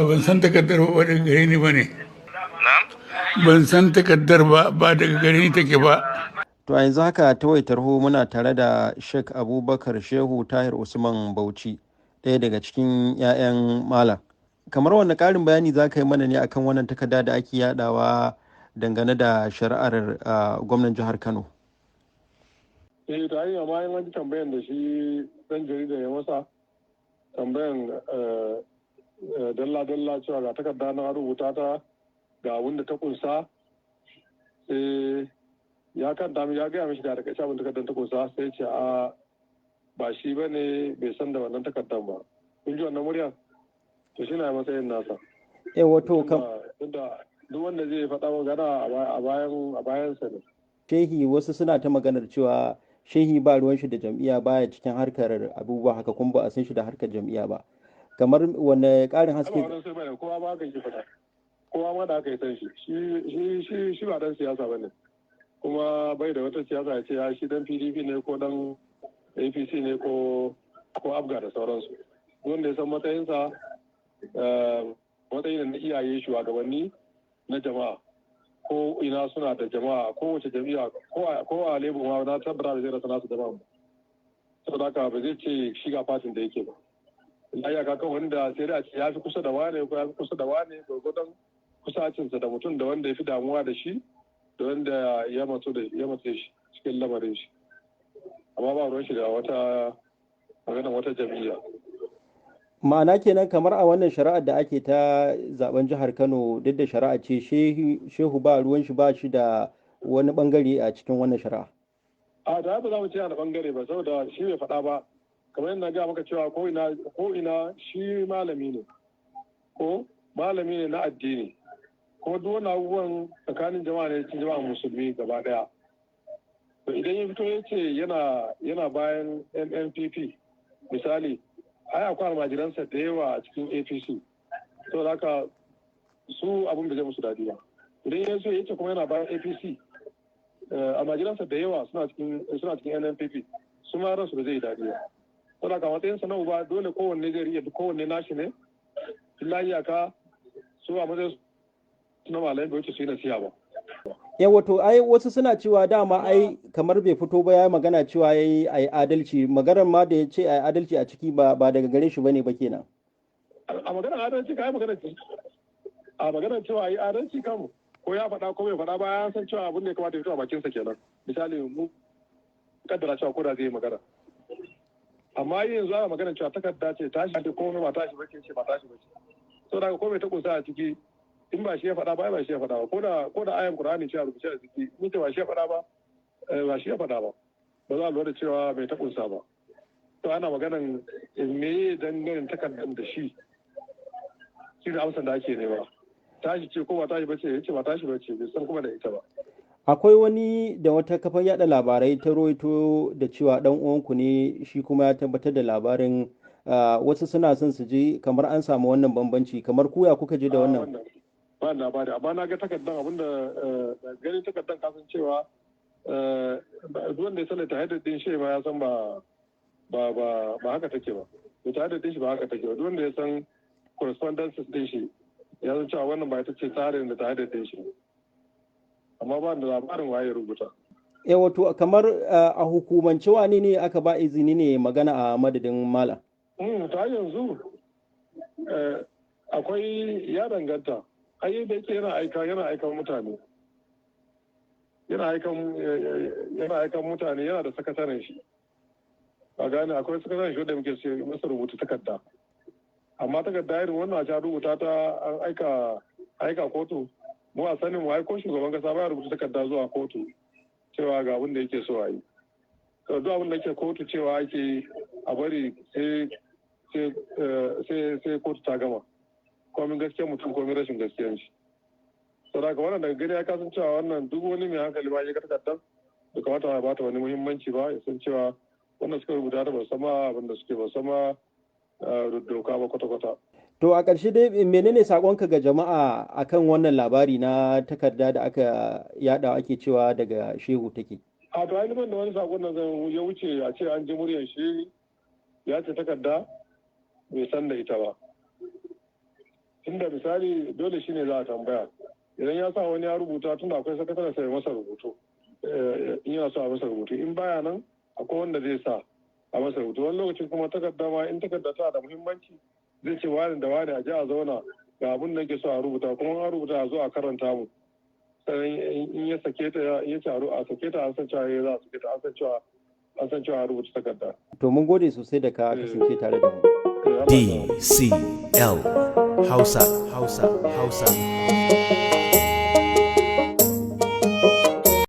Ban san takardar ba, daga gare ni ba ne. Na'am? Ban san takardar ba, ba daga gare ni take ba. To a yanzu haka ta wayar tarho muna tare da Sheikh Abubakar Shehu Tahir Usman Bauchi, ɗaya daga cikin 'ya'yan Malam. Kamar wanne ƙarin bayani za ka yi mana ne akan wannan takarda da ake yadawa dangane da shari'ar gwamnan jihar Kano? Eh, ta hanyar bayan wani tambayan da shi ɗan jarida ya masa tambayan dalla-dalla cewa ga takarda na rubuta ta, ga abin da ta kunsa, sai ya kanta ya gaya mishi da daga abin takardar ta kunsa, sai ce a ba shi ba ne, bai san da wannan takardar ba. Kun ji wannan murya? To shi na matsayin nasa. Eh, wato kam Tunda duk wanda zai faɗa magana a bayan a bayansa ne. Shehi, wasu suna ta maganar cewa shehi ba ruwan shi da jam'iyya, baya cikin harkar abubuwa haka, kuma ba a san shi da harkar jam'iyya ba. Kamar wanne ƙarin ba haske? Wannan sai bane, kowa ba kan shi faɗa, kowa ma da aka yi san shi shi ba dan siyasa bane, kuma bai da wata siyasa ya ce ya shi dan PDP ne ko dan APC ne ko Abga da sauransu. Wanda ya san matsayinsa, matsayin na iyaye shugabanni na jama'a, ko ina suna da jama'a, kowace jam'iyya, ko a Labour ma na tabbata da zai rasa nasu jama'a ba. Saboda haka ba zai ce shi ga fatin da yake ba. Ya kan wanda sai da a ce ya fi kusa da wane ko ya fi kusa da wane, gwargwadon kusacinsa da mutum, da wanda ya fi damuwa da shi, da wanda ya matsu da ya matsu shi cikin lamarin shi. Amma ba ruwan shi da wata maganar wata jam'iyya. Ma'ana kenan kamar a wannan shari'ar da ake ta zaben jihar Kano, duk da shari'a ce, shehu ba ruwan shi, ba shi da wani bangare a cikin wannan shari'a. A da ba za mu ce a bangare ba, saboda shi bai faɗa ba. Kamar yadda na gaya maka cewa ko ina ko ina shi malami ne, ko malami ne na addini, kuma duk wani abubuwan tsakanin jama'a ne, cikin jama'a musulmi gaba daya. To idan ya fito ya ce yana bayan NNPP misali, ai akwai almajiransa da yawa a cikin APC, to haka su abin da zai musu daɗi ba. Idan ya so ya ce kuma yana bayan APC, almajiransa da yawa suna cikin NNPP, su ma ransu ba zai yi daɗi ba. Saboda haka matsayinsa na uba, dole kowanne zai riƙe kowanne nashi ne, illa iyaka su a matsayin su na malamai bai wuce su yi nasiha ba. Yawa, to ai wasu suna cewa dama ai kamar bai fito ba ya yi magana cewa yayi ai adalci, maganar ma da ya ce ai adalci a ciki ba daga gare shi bane ba kenan. A maganar adalci ka yi maganar ce, a maganar cewa yi adalci kan, ko ya faɗa ko bai faɗa ba, ya san cewa abin da ya kamata ya fito a bakinsa kenan. Misali, mu kaddara cewa ko da zai yi magana, amma yanzu ana maganar cewa takarda ce tashi da komai, ba tashi bace ce, ba tashi bace. Saboda haka komai ta kusa a ciki, in ba shi ya faɗa ba, ai ba shi ya faɗa ba. Ko da ayan Qur'ani ce a rubuce a ciki, in ce ba shi ya faɗa ba, ba shi ya faɗa ba, ba za a lura da cewa bai ta kunsa ba. To ana maganan me dangane takardar da shi, shi da amsar da ake nema, tashi ce ko ba tashi bace, yace ba tashi bace, bai san kuma da ita ba. Akwai wani da wata kafar yada labarai ta rawaito da cewa dan uwanku ne, shi kuma ya tabbatar da labarin. Wasu suna son su je kamar an samu wannan bambanci, kamar kuya kuka je da wannan? Ba labari, amma na ga takardar, abinda da ganin takardar kasan cewa duk wanda ya sani ta haidar din shi ma ya san ba haka take ba. To ta haidar din shi ba haka take ba. Duk wanda ya san correspondences din shi ya san cewa wannan ba ita ce tsarin da ta haidar din shi ba. Amma ba da labarin waye rubuta. Yawa, to kamar a hukumance wane ne aka ba izini ne magana a madadin malam? Ta yanzu akwai, ya danganta. Ai da yake yana aikan mutane. Yana aikan mutane, yana da sakataren shi. A gane akwai sakataren shi wanda muke sai masa rubuta takarda. Amma takarda irin wannan a rubuta ta an aika kotu. Mu a sanin mu, aiko shugaban kasa baya rubuta takarda zuwa kotu cewa ga abin da yake so a yi. To duk abin da yake kotu cewa ake a bari sai kotu ta gama. Komin gaskiyar mutum, komin rashin gaskiyar shi. Saboda haka wannan daga gani ya kasan cewa wannan duk wani mai hankali ma ya ga takardar da kamata ya bata wani muhimmanci ba, ya san cewa wannan suka rubuta da ba san ma abin da suke ba, san ma doka ba kwata-kwata. To a ƙarshe dai, menene saƙonka ga jama'a akan wannan labari na takarda da aka yada ake cewa daga shehu take? A to ainihin da wani sakon da zan ya wuce a ce an ji muryar shi ya ce takarda bai san da ita ba. Tunda misali dole shine za a tambaya. Idan ya sa wani ya rubuta, tunda akwai sakataren sai masa rubutu. In yana so a masa rubutu, in baya nan akwai wanda zai sa a masa rubutu. Wani lokacin kuma takarda ma, in takarda tana da muhimmanci, zai ce wani da wani a je a zauna, ga abin da nake so a rubuta, kuma an rubuta a zo a karanta mu. Sannan in ya sake ta, ya ce a sake ta, an san cewa za a sake ta, an san cewa a rubuta takarda. To, mun gode sosai da ka kasance tare da mu. DCL Hausa, Hausa, Hausa.